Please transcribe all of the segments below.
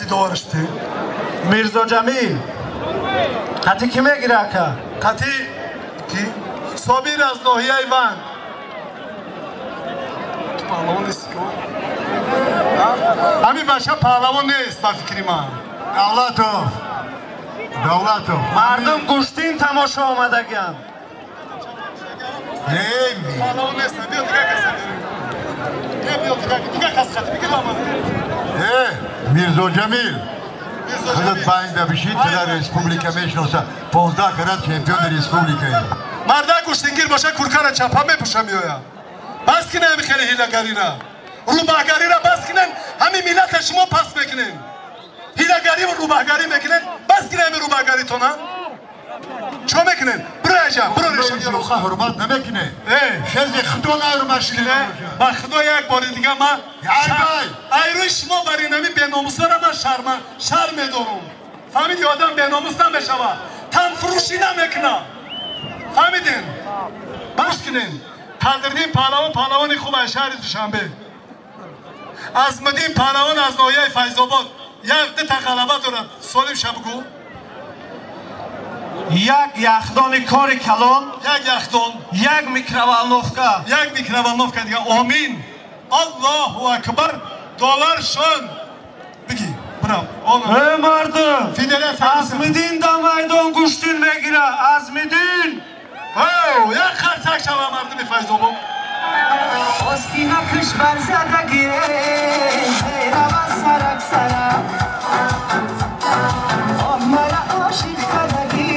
Тези довараш ти. Мирзо Ҷамил. Қати ки мегира ака? Қати ки? Собир аз ноҳияи Ван. Ту паҳлавон нести ко? Ҳамин бача паҳлавон нест ба фикри ман. Давлатов. Давлатов. Мардум гӯштин тамошо омадагианд. Паҳлавон нест, биё дигар каса берем. Биё дигар кас қати бигир ламаз. Мирзо Ҷамил. Худат байнда бишид, тила республика мешноса. 15 карат чемпиони республикаи. Мардак гӯштингир боша куркара чапа мепӯша меоя. Бас кине ҳами хеле ҳилагарира. Рӯбаҳгарира бас кинен, ҳами миллата шумо пас мекунен. Ҳилагарӣ ва рӯбаҳгарӣ мекунен, бас кине ҳами рӯбаҳгаритона. Чо мекунен? Биро аҷа, биро решон. Руха ҳурмат намекуне. Хези худо наҳурмат кине. Ба худо як бори дига ман айрӯи шумо бар инами беномусара ман шарм медорум. Фаҳмиди, одам беномус намешава. Танфурӯшӣ намекуна. Фаҳмидин? Бас кинен. Қадрдин паҳлавон паҳлавони хуб аз шаҳри Душанбе. Азмиддин паҳлавон аз ноҳияи Файзобод. Як дута ғалаба дорад. Солим шабгӯ. Як яхдони кори калон, як яхдон, як микроволновка, як микроволновка дига. Омин. Аллоҳу акбар. Доллар шон. Биги, бирав. Эй мардум, Азмиддин да майдон гӯштин мегира. Азмиддин. Як қарсак шава мардуми Файзобод. Остина кишвар задагӣ, рава сарак сарак. Оҳ мара ошиқ кардагӣ.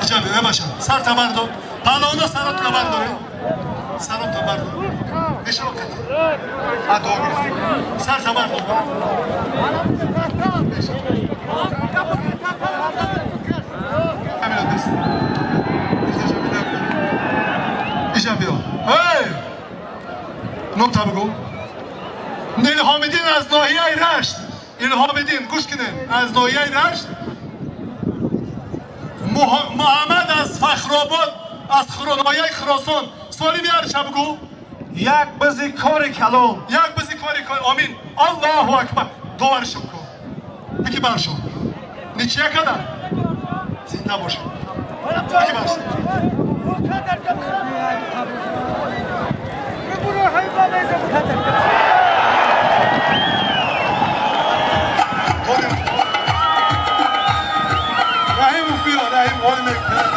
Иҷа биё, баша. Сар табар дор. Паҳлавона саротро бардоре. Саротро бардор. Бешава қати. А дуо гирифтӣ. Сар табар дор. Иҷа биё. Эй! Номта бигӯ. Илҳомиддин аз ноҳияи Рашт. Илҳомиддин, гӯш кунед. Аз ноҳияи Рашт. Муҳаммад аз Фахробод, аз ноҳияи Хуросон. Солим ярша бигӯ. Як бизи кори калон. Як бизи кори калон. Омин. Аллоҳу акбар. Доваршо бигӯ. Бики баршо. Ничья када? Зинда бошед. Бики баршо. Раҳимов биё, Раҳим, ҳоли мекунад.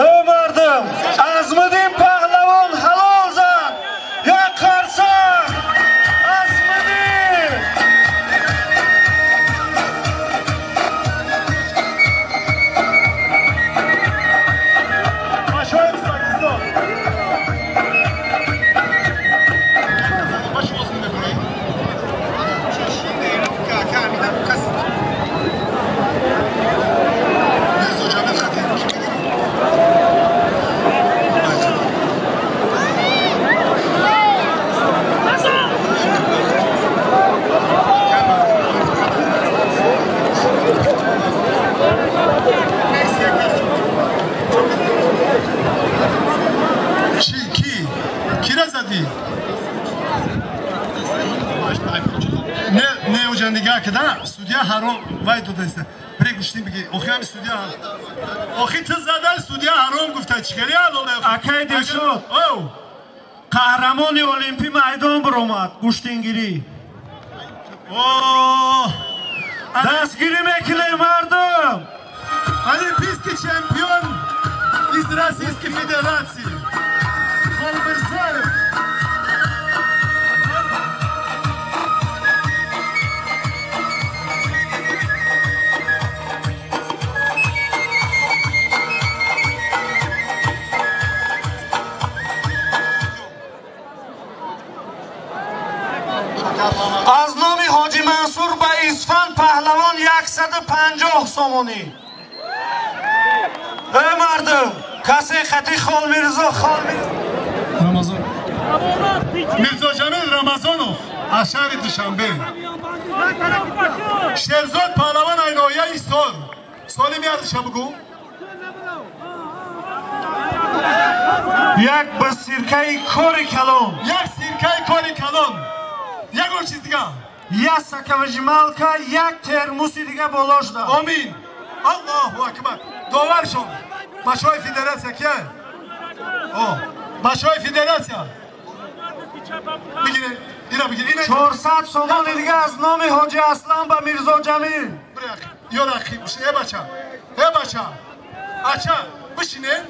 Эй мардум, Азмиддин паҳлавон ҳалол зад. Як қарсак. Азмиддин. Судья ҳаром вай додаиста. Прегуштин биги. Охи ҳами судья. Охи ту задай судья ҳаром гуфта чикари ҳалоле. Акай Дилшод. Қаҳрамони Олимпӣ майдон баромад гӯштингирӣ. Дастгирӣ мекунем мардум. Олимпийский чемпион из Российской Федерации. Холмирзоев. Аз номи Ҳоҷи Мансур ба Исфан паҳлавон 150 сомонӣ. Эй мардум, касе хати Холмирзо Рамазон. Мирзо Ҷамил Рамазонов аз шаҳри Душанбе. Шерзод паҳлавон аз ноҳияи Ҳисор. Солим ярдиша бигӯ. Як ба сиркаи кори калон. Як сиркаи кори калон. Ягон чиз дига. Як соковыжималка, як термуси дига боло шуда. Омин. Аллоҳу акбар. Доваршон. Бачаҳои федератсия кия? О, бачаҳои федератсия. Бигиред, ира бигир. Ина 400 сомони дига аз номи Ҳоҷи Аслан ба Мирзо Ҷамил. Ё рақиб, э бача. Э бача. Ача, бишинед.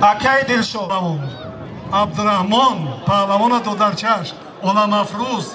Акай Дилшод. Абдурахмон паҳлавона додарчаш Оламафрӯз.